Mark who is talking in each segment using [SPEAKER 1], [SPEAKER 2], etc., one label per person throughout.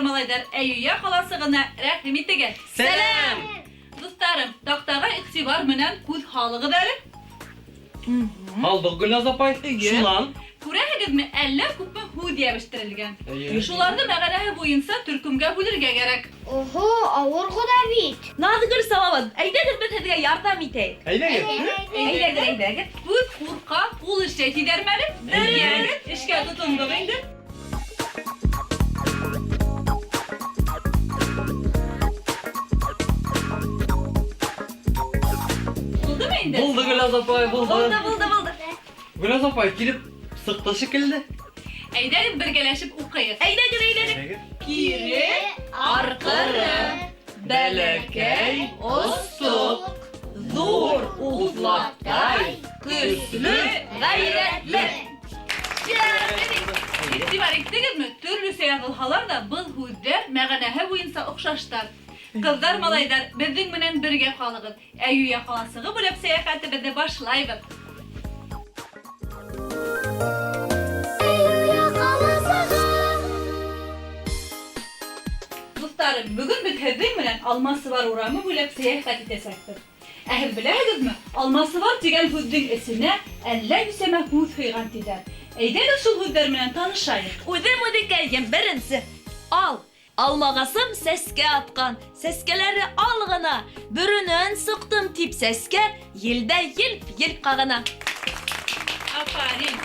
[SPEAKER 1] Кызлар, малайлар, Әйүя қаласығына рәхим итегеҙ.
[SPEAKER 2] Сәләм!
[SPEAKER 1] Дуҫтарым, таҡтаға иғтибар менән күҙ һалығыҙ әле.
[SPEAKER 2] Алдыҡ, Гөлназ апай.
[SPEAKER 1] Эйе.
[SPEAKER 2] Шунан.
[SPEAKER 1] Күрәһегеҙме, әллә күпме һүҙ йәбештерелгән.
[SPEAKER 2] Эйе.
[SPEAKER 1] Шуларҙы мәғәнәһе буйынса төркөмгә бүлергә кәрәк.
[SPEAKER 3] Ого, ауыр ғына бит.
[SPEAKER 4] Наҙгөл, Салауат, әйҙәгеҙ беҙ һеҙгә ярҙам итәйек.
[SPEAKER 2] Әйҙәгеҙ.
[SPEAKER 4] Әйҙәгеҙ, әйҙәгеҙ.
[SPEAKER 1] Күҙ ҡурҡа, ҡул эшләй тиҙәрме әле? Әйҙәгеҙ, эшкә тотондоҡ инде. Булдымы инде?
[SPEAKER 2] Булды, Гөлназ апай, булды.
[SPEAKER 4] Булды, булды, булды.
[SPEAKER 2] Гөлназ апай килеп сыҡты шикелле.
[SPEAKER 1] Әйҙәгеҙ бергәләшеп уҡыйыҡ.
[SPEAKER 4] Әйҙәгеҙ, әйҙәгеҙ.
[SPEAKER 2] Әйҙәгеҙ.
[SPEAKER 1] Кире, арҡыры, бәләкәй, остоҡ, ҙур утлаҡтай, көслө, ғәйрәтле. Иғтибар иттегеҙме? Төрлөсә яҙылһалар ҙа, был һүҙҙәр мәғәнәһе буйынса оҡшаштар. Ҡыҙҙар, малайҙар, беҙҙең менән бергә ҡалығыҙ. Әйүә ҡаласығы буйлап сәйәхәтебеҙҙе башлайбыҙ.
[SPEAKER 3] Әйүә ҡаласығы.
[SPEAKER 1] Дуҫтарым, бөгөн беҙ һеҙҙең менән Алмасыбар урамы буйлап сәйәхәт итәсәкбеҙ. Ә һеҙ беләһегеҙме, Алмасыбар тигән һүҙҙең эсенә әллә нисәмә һүҙ һыйған тиҙәр. Әйҙәгеҙ шул һүҙҙәр менән танышайыҡ.
[SPEAKER 4] Үҙем үҙекәйем беренсе. Ал. Алмағасым сәскә атҡан, сәскәләре ал ғына. Бөрөнән сыҡтым тип сәскә, елдә елп-елп ҡағына.
[SPEAKER 1] Афарин.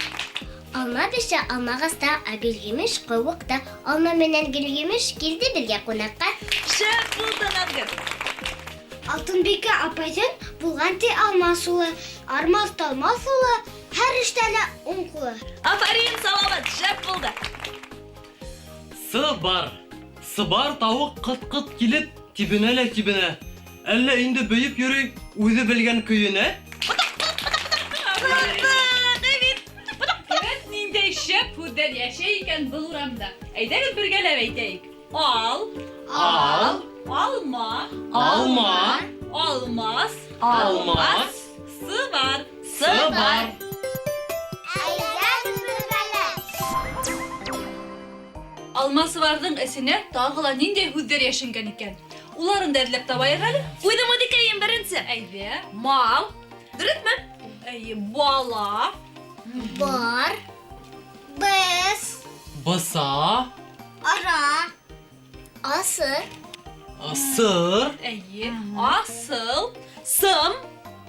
[SPEAKER 3] Алма бешә алма ағаста, ә гөлйемеш ҡыуыҡта. Алма менән гөлйемеш килде беҙгә ҡунаҡҡа.
[SPEAKER 4] Шәп булды, Наҙгөл.
[SPEAKER 3] Алтынбикә апайҙың булған ти алмас улы, армаҫ талмаҫ улы, һәр эштә лә уң ҡулы.
[SPEAKER 4] Афарин, Салауат, шәп булды.
[SPEAKER 2] Сыбар. Сыбар тауыҡ ҡыт-ҡыт килеп тибенә лә тибенә. Әллә инде бейеп йөрөй үҙе белгән көйөнә?
[SPEAKER 1] Әйбәт, ниндәй шәп һүҙҙәр йәшәй икән был урамда. Әйҙәгеҙ бергәләп әйтәйек. Ал,
[SPEAKER 2] Ал,
[SPEAKER 1] алма,
[SPEAKER 2] алма,
[SPEAKER 1] алмас,
[SPEAKER 2] алмас,
[SPEAKER 1] сыбар.
[SPEAKER 2] сыбар.
[SPEAKER 3] Әйҙәгеҙ бергәләп.
[SPEAKER 1] Алмасыбарҙың эсенә тағы ла ниндәй һүҙҙәр йәшенгән икән? Уларын да эҙләп табайыҡ әле.
[SPEAKER 4] Үҙем үҙекәйем беренсе.
[SPEAKER 1] Әйҙә.
[SPEAKER 4] Мал. Дөрөҫмө?
[SPEAKER 1] Әйе, бала,
[SPEAKER 3] Бар, бес,
[SPEAKER 2] Быса,
[SPEAKER 3] ара, асыр,
[SPEAKER 2] сыр.
[SPEAKER 1] әйе, асыл,
[SPEAKER 4] Сым.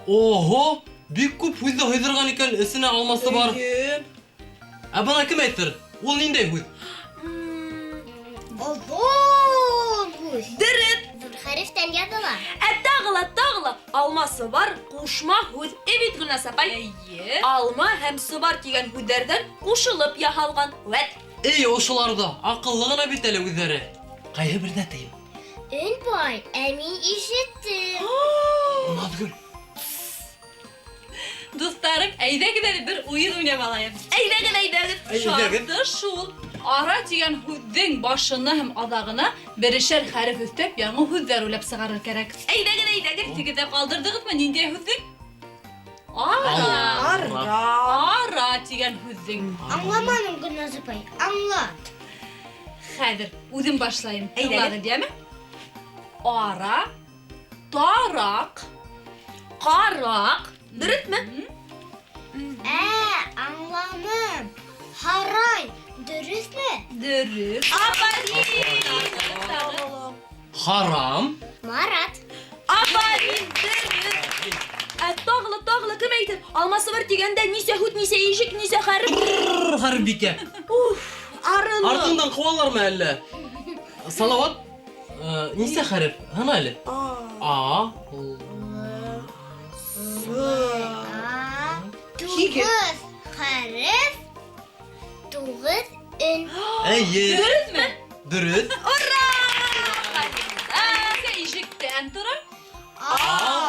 [SPEAKER 2] Ого, бик күп һүҙҙе һыйҙырған икән эсенә алмасы бар. Ә бына кем әйтер? Ул ниндәй һүҙ?
[SPEAKER 3] оҙон һүҙ.
[SPEAKER 4] Дөрөҫ.
[SPEAKER 3] Ҙур хәрефтән яҙыла.
[SPEAKER 4] Ә тағы ла, тағы ла алмасы бар ҡушма һүҙ. Эбит, Гөлназ апай.
[SPEAKER 1] Әйе.
[SPEAKER 4] Алма һәм сыбар тигән һүҙҙәрҙән ҡушылып яһалған. Вәт.
[SPEAKER 2] Эй, ошолар ҙа аҡыллы ғына бит әле үҙҙәре. Ҡайһы берҙә тейем.
[SPEAKER 3] Өн бай, ә мин ишеттем.
[SPEAKER 2] Наҙгөл.
[SPEAKER 1] Дуҫтарым, әйҙәгеҙ әле бер уйын уйнап алайыҡ.
[SPEAKER 4] Әйҙәгеҙ, әйҙәгеҙ.
[SPEAKER 2] Әйҙәгеҙ.
[SPEAKER 1] Шарты шул. Ара тигән һүҙҙең башына һәм аҙағына берешәр хәреф өҫтәп яңы һүҙҙәр уйлап сығарыр кәрәк.
[SPEAKER 4] Әйҙәгеҙ, әйҙәгеҙ.
[SPEAKER 1] Иҫегеҙҙә ҡалдырҙығыҙмы ниндәй һүҙҙең? Ара.
[SPEAKER 2] Ара.
[SPEAKER 1] Ара тигән һүҙҙең.
[SPEAKER 3] Аңламаным, Гөлназ апай, аңлат.
[SPEAKER 1] Хәҙер үҙем башлайым.
[SPEAKER 4] Әйҙәгеҙ.
[SPEAKER 1] Тыңлағыҙ, йәме? Ара, тараҡ,
[SPEAKER 4] Ҡараҡ. Дөрөҫмө?
[SPEAKER 3] Ә, аңланым. Һарай, дөрөҫмө?
[SPEAKER 1] Дөрөҫ.
[SPEAKER 4] Афарин.
[SPEAKER 1] Тағы.
[SPEAKER 2] Харам.
[SPEAKER 3] Марат.
[SPEAKER 4] Афарин, дөрөҫ. Ә тағы ла, тағы ла кем әйтер? Алмасы бар тигәндә нисә һүҙ, нисә ижек, нисә хәреф?
[SPEAKER 2] Бррр, Хәрбикә.
[SPEAKER 4] Уф, арыным.
[SPEAKER 2] Артыңдан ҡыуалармы әллә? Салауат, нисә хәреф? Һана әле. А, Л,
[SPEAKER 3] А, туғыҙ хәреф, туғыҙ өн.
[SPEAKER 2] Әйе.
[SPEAKER 1] Дөрөҫмө?
[SPEAKER 2] Дөрөҫ.
[SPEAKER 4] Ура!
[SPEAKER 1] Нисә ижектән тора?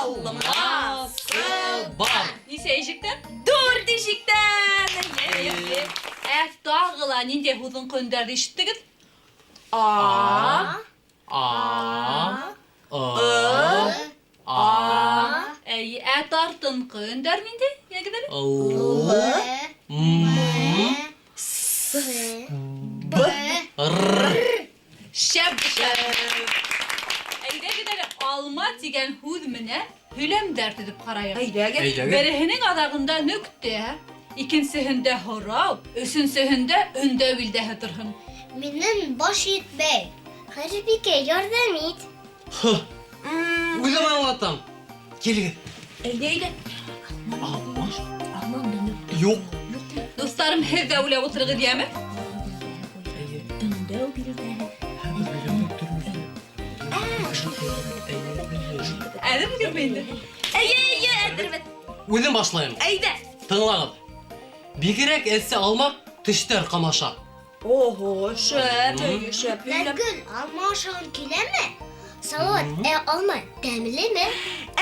[SPEAKER 2] Алмасы бар.
[SPEAKER 1] Нисә ижектән?
[SPEAKER 4] Дүрт ижектән.
[SPEAKER 1] Әйе. Ә тағы ла ниндәй һуҙынҡы өндәрҙе ишеттегеҙ?
[SPEAKER 4] А,
[SPEAKER 2] А, Ы, А,
[SPEAKER 1] Әйе, ә тартынҡы өндәр ниндәй? Йәгеҙ әле.
[SPEAKER 2] Л, М,
[SPEAKER 3] С, Б,
[SPEAKER 2] Р.
[SPEAKER 1] Шәп. һүҙҙәр төҙөп ҡарайыҡ.
[SPEAKER 4] Әйҙәгеҙ.
[SPEAKER 2] Әйҙәгеҙ.
[SPEAKER 1] Береһенең аҙағында нөктә, икенсеһендә һорау, өсөнсөһөндә өндәү билдәһе торһон.
[SPEAKER 3] Минең баш етмәй. Хәрбикә, ярҙам ит.
[SPEAKER 2] Һы. Үҙем аңлатам. Килегеҙ.
[SPEAKER 4] Әйҙә, әйҙә.
[SPEAKER 2] Алмаш?
[SPEAKER 4] Алма нөктә.
[SPEAKER 2] Юҡ.
[SPEAKER 1] Дуҫтарым, һеҙ ҙә уйлап ултырығыҙ, йәме?
[SPEAKER 2] Әйе.
[SPEAKER 4] Өндәү билдәһе.
[SPEAKER 1] Әҙерһегеҙме инде?
[SPEAKER 4] Әйе, әйе, әҙербеҙ.
[SPEAKER 2] Үҙем башлайым.
[SPEAKER 4] Әйҙә.
[SPEAKER 2] Тыңлағыҙ. Бигерәк әсе алма тештәр ҡамаша.
[SPEAKER 4] Ого, шәп, әйе, шәп.
[SPEAKER 3] Нәргөл, алма ашағың киләме? Салауат, ә алма тәмлеме?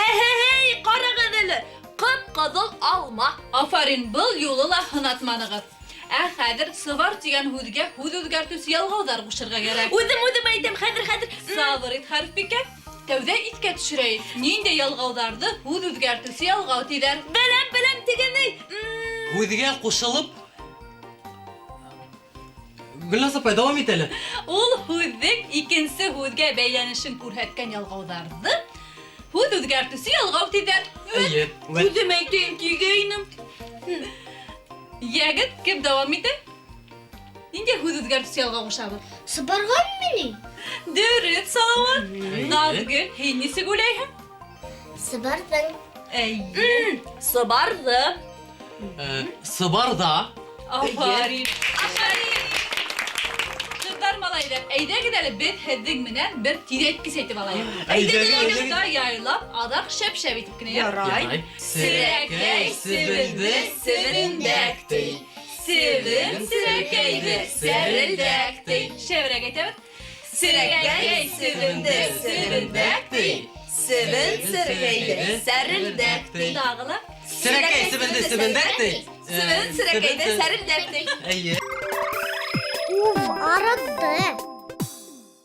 [SPEAKER 4] Әһәй, ҡарағыҙ әле. Ҡып-ҡыҙыл алма.
[SPEAKER 1] Афарин, был юлы ла һынатманығыҙ. Ә хәҙер сыбар тигән һүҙгә һүҙ үҙгәртеүсе ялғауҙар ҡушырға кәрәк.
[SPEAKER 4] Үҙем, үҙем әйтәм, хәҙер, хәҙер.
[SPEAKER 1] Сабыр ит, Хәрефбикә. Тәүҙә иҫкә төшөрәйек. Ниндәй ялғауҙарҙы һүҙ үҙгәртеүсе ялғау тиҙәр?
[SPEAKER 4] Беләм, беләм, тигәнәй.
[SPEAKER 2] Һүҙгә ҡушылып Гөлназ апай, дауам ит әле.
[SPEAKER 1] Ул һүҙҙең икенсе һүҙгә бәйләнешен күрһәткән ялғауҙарҙы һүҙ үҙгәртеүсе ялғау тиҙәр.
[SPEAKER 2] Әйе. Вәт.
[SPEAKER 4] Үҙем әйтәйем тигәйнем.
[SPEAKER 1] Йәгеҙ, кем дауам итә? Ниндәй һүҙ үҙгәртеүсе ялғау ҡушабыҙ?
[SPEAKER 3] Сыбарғанмы ни?
[SPEAKER 1] Дөрөҫ, Салауат.
[SPEAKER 2] Әйе.
[SPEAKER 1] Наҙгөл, һин нисек уйлайһың?
[SPEAKER 3] Сыбарҙың.
[SPEAKER 1] Әйе.
[SPEAKER 4] Сыбарҙы.
[SPEAKER 2] Сыбарҙа.
[SPEAKER 1] Афарин. Афарин. Ҡыҙҙар, малайҙар, әйҙәгеҙ әле беҙ һеҙҙең менән бер тиҙәйткес әйтеп алайыҡ.
[SPEAKER 2] Әйҙәгеҙ, әйҙәгеҙ.
[SPEAKER 1] Башта яйлап, аҙаҡ шәп-шәп итеп кенә.
[SPEAKER 4] Ярай.
[SPEAKER 1] Серәкәй себенде себендәк ти. Себен серәкәйҙе сәрелдәк ти. Шәберәк әйтәбеҙ. Серәкәй себенде себендәк ти.
[SPEAKER 4] Себен серәкәйҙе сәрелдәк ти.
[SPEAKER 1] Тағы ла.
[SPEAKER 2] Серәкәй себенде себендәк ти.
[SPEAKER 4] Себен серәкәйҙе сәрелдәк ти.
[SPEAKER 2] Әйе.
[SPEAKER 3] Уф, арытты.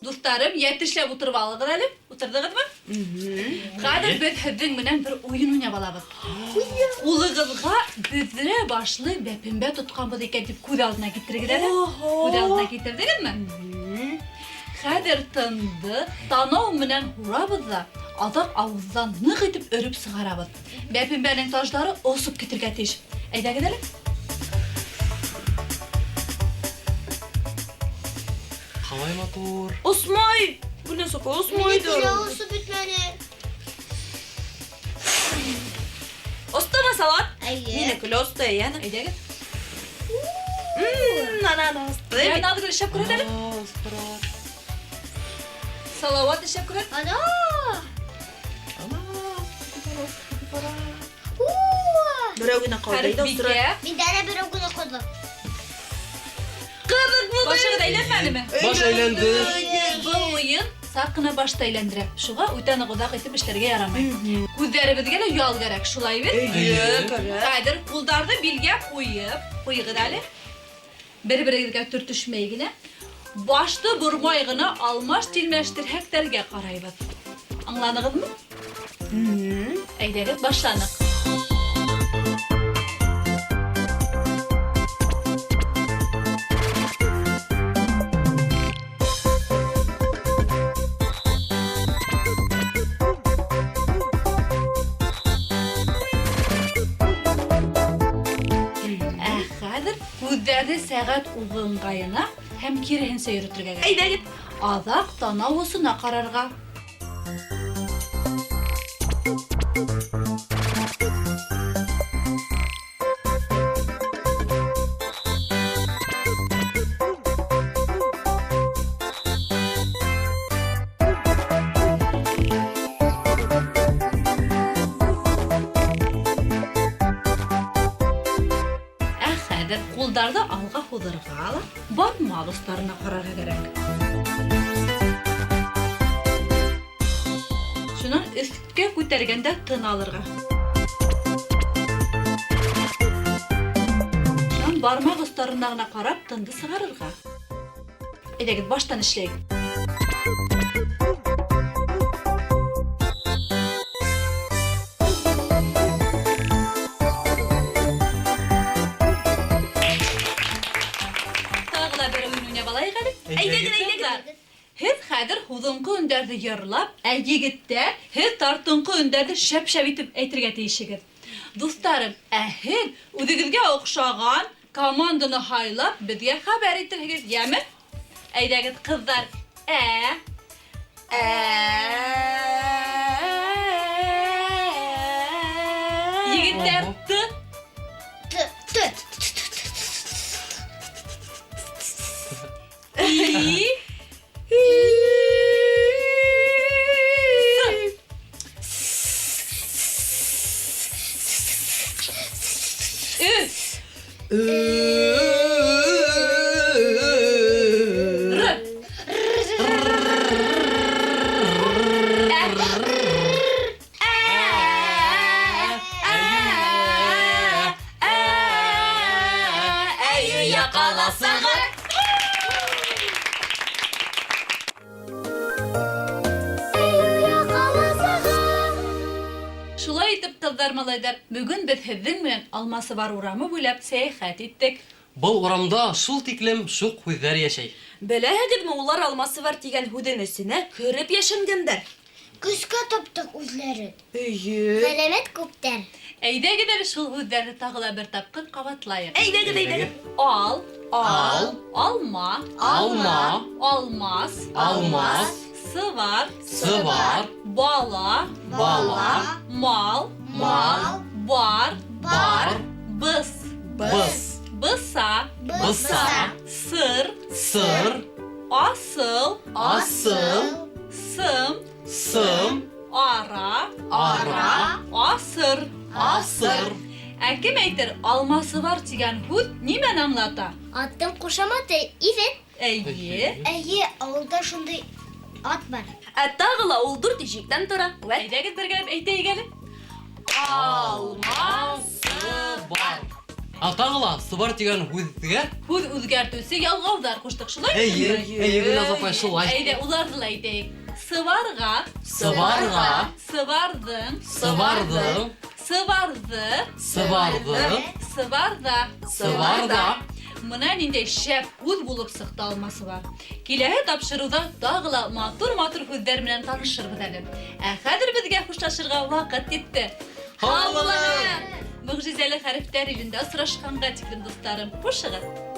[SPEAKER 1] Дуҫтарым, йәтешләп ултырып алығыҙ әле. Ултырҙығыҙмы? Хәҙер беҙ һеҙҙең менән бер уйын уйнап алабыҙ. Ҡулығыҙға бөҙрә башлы бәпембә тотҡанбыҙ икән тип күҙ алдына килтерегеҙ әле. Күҙ алдына килтерҙегеҙме? Хәҙер тынды танау менән һурабыҙ ҙа, аҙаҡ ауыҙҙан ныҡ итеп өрөп сығарабыҙ. Бәпембәнең таждары осоп китергә тейеш. Әйҙәгеҙ әле.
[SPEAKER 2] Ҡалай матур.
[SPEAKER 4] Осмай. Гөлназ апай, осмай
[SPEAKER 3] Минеке лә осоп бөтмәне.
[SPEAKER 4] Остомы, Салауат?
[SPEAKER 3] Әйе.
[SPEAKER 4] Минеке лә осто, әйе.
[SPEAKER 1] Әйҙәгеҙ.
[SPEAKER 4] Ана, ана, осто.
[SPEAKER 1] Йә, Наҙгөл, эшләп күрһәт әле. Салауат эшләп күрһәт.
[SPEAKER 3] Ана!
[SPEAKER 4] Берәү генә ҡалды. Әйҙә, осора.
[SPEAKER 1] Хәрефбикә.
[SPEAKER 3] Миндә лә берәү генә ҡалды.
[SPEAKER 4] Ҡыҙыҡ булды.
[SPEAKER 1] Башығыҙ әйләнмәнеме?
[SPEAKER 2] Баш әйләнде.
[SPEAKER 1] Был уйын саҡ ҡына башты әйләндерә. Шуға үтә ныҡ оҙаҡ итеп эшләргә ярамай. Күҙҙәребеҙгә лә ял кәрәк, шулай бит?
[SPEAKER 4] Әйе, кәрәк.
[SPEAKER 1] Хәҙер ҡулдарҙы билгә ҡуйып, ҡуйығыҙ әле. Бер-берегеҙгә төртөшмәй генә, башты бормай ғына алмаш-тилмәш терһәктәргә ҡарайбыҙ. Аңланығыҙмы? Әйҙәгеҙ, башланыҡ. Ә хәҙер күҙҙәрҙе сәғәт уғы ыңғайына һәм киреһенсә йөрөтөргә кәрәк.
[SPEAKER 4] Әйҙәгеҙ.
[SPEAKER 1] Аҙаҡ танау осона ҡарарға. Ә хәҙер ҡулдарҙы алға һуҙырға ла, бармаҡ остарына ҡарарға кәрәк. Шунан өҫкә күтәргәндә тын алырға. Шунан бармаҡ остарына ғына ҡарап тынды сығарырға. Әйҙәгеҙ, баштан эшләйек. Тағы ла бер уйын уйнап алайыҡ әле.
[SPEAKER 2] Әйҙәгеҙ,
[SPEAKER 1] әйҙәгеҙ. Һеҙ хәҙер һуҙынҡы һуҙынҡы өндәрҙе йырлап, ә егеттәр, һеҙ тартынҡы өндәрҙе шәп-шәп итеп әйтергә тейешһегеҙ. Дуҫтарым, ә һеҙ үҙегеҙгә оҡшаған команданы һайлап, беҙгә хәбәр итерһегеҙ, йәме? Әйҙәгеҙ, ҡыҙҙар, ә, Егеттәр, Т.
[SPEAKER 3] Т, Т.
[SPEAKER 1] И. С. Ө. Р. Ә.
[SPEAKER 4] Әйе, яҡаласығыҙ!
[SPEAKER 1] Шулай итеп, ҡыҙҙар, малайҙар, бөгөн беҙ һеҙҙең менән Алмасыбар урамы буйлап сәйәхәт иттек.
[SPEAKER 2] Был урамда шул тиклем шуҡ һүҙҙәр йәшәй.
[SPEAKER 4] Беләһегеҙме, улар алмасыбар тигән һүҙен эсенә кереп йәшенгәндәр.
[SPEAKER 3] Көскә таптыҡ үзләрен.
[SPEAKER 4] Эйе.
[SPEAKER 3] Ғәләмәт күптәр.
[SPEAKER 1] Әйҙәгеҙ әле шул һүҙҙәрҙе тағы ла бер тапҡыр ҡабатлайыҡ.
[SPEAKER 4] Әйҙәгеҙ, әйҙәгеҙ.
[SPEAKER 1] Ал,
[SPEAKER 2] Ал,
[SPEAKER 1] алма,
[SPEAKER 2] алма,
[SPEAKER 1] алмас,
[SPEAKER 2] алмас,
[SPEAKER 1] сывар,
[SPEAKER 2] сыбар,
[SPEAKER 1] бала,
[SPEAKER 2] бала,
[SPEAKER 1] мал,
[SPEAKER 2] мал,
[SPEAKER 1] бар,
[SPEAKER 2] бар,
[SPEAKER 1] быс,
[SPEAKER 2] быс,
[SPEAKER 1] быса,
[SPEAKER 2] быса,
[SPEAKER 1] сыр,
[SPEAKER 2] сыр,
[SPEAKER 1] асыл,
[SPEAKER 2] асыл,
[SPEAKER 1] сым,
[SPEAKER 2] сым,
[SPEAKER 1] ара,
[SPEAKER 2] ара,
[SPEAKER 1] асыр.
[SPEAKER 2] асыр.
[SPEAKER 1] Ә кем әйтер, алмасыбар тигән һүҙ нимәне аңлата?
[SPEAKER 3] Аттың ҡушаматы Ивет.
[SPEAKER 1] Эйе.
[SPEAKER 3] Эйе, ауылда шундай ат бар.
[SPEAKER 4] Ә тағы ла ул дүрт ижектән тора. Вәт.
[SPEAKER 1] Әйҙәгеҙ бергәләп әйтәйек әле.
[SPEAKER 2] Алмасыбар. Ә тағы ла сыбар тигән һүҙгә
[SPEAKER 1] Һүҙ үҙгәртеүсе ялғауҙар ҡуштыҡ, шулай
[SPEAKER 2] Эйе, эйе, Гөлназ апай, шулай.
[SPEAKER 1] Әйҙә, уларҙы ла әйтәйек. Сыбарға,
[SPEAKER 2] Сыбарға,
[SPEAKER 1] сыбарҙың,
[SPEAKER 2] сыбарҙың,
[SPEAKER 1] сыбарҙы,
[SPEAKER 2] сыбарҙы,
[SPEAKER 1] сыбарҙа.
[SPEAKER 2] сыбарҙа.
[SPEAKER 1] Мына ниндәй шәп һүҙ булып сыҡты алмасыбар. Киләһе тапшырыуҙа тағы ла матур-матур һүҙҙәр менән танышырбыҙ әле. Ә хәҙер беҙгә хушлашырға ваҡыт етте.
[SPEAKER 2] Һау булығыҙ!
[SPEAKER 1] Мөғжизәле хәрефтәр илендә осрашҡанға тиклем, дуҫтарым, хушығыҙ!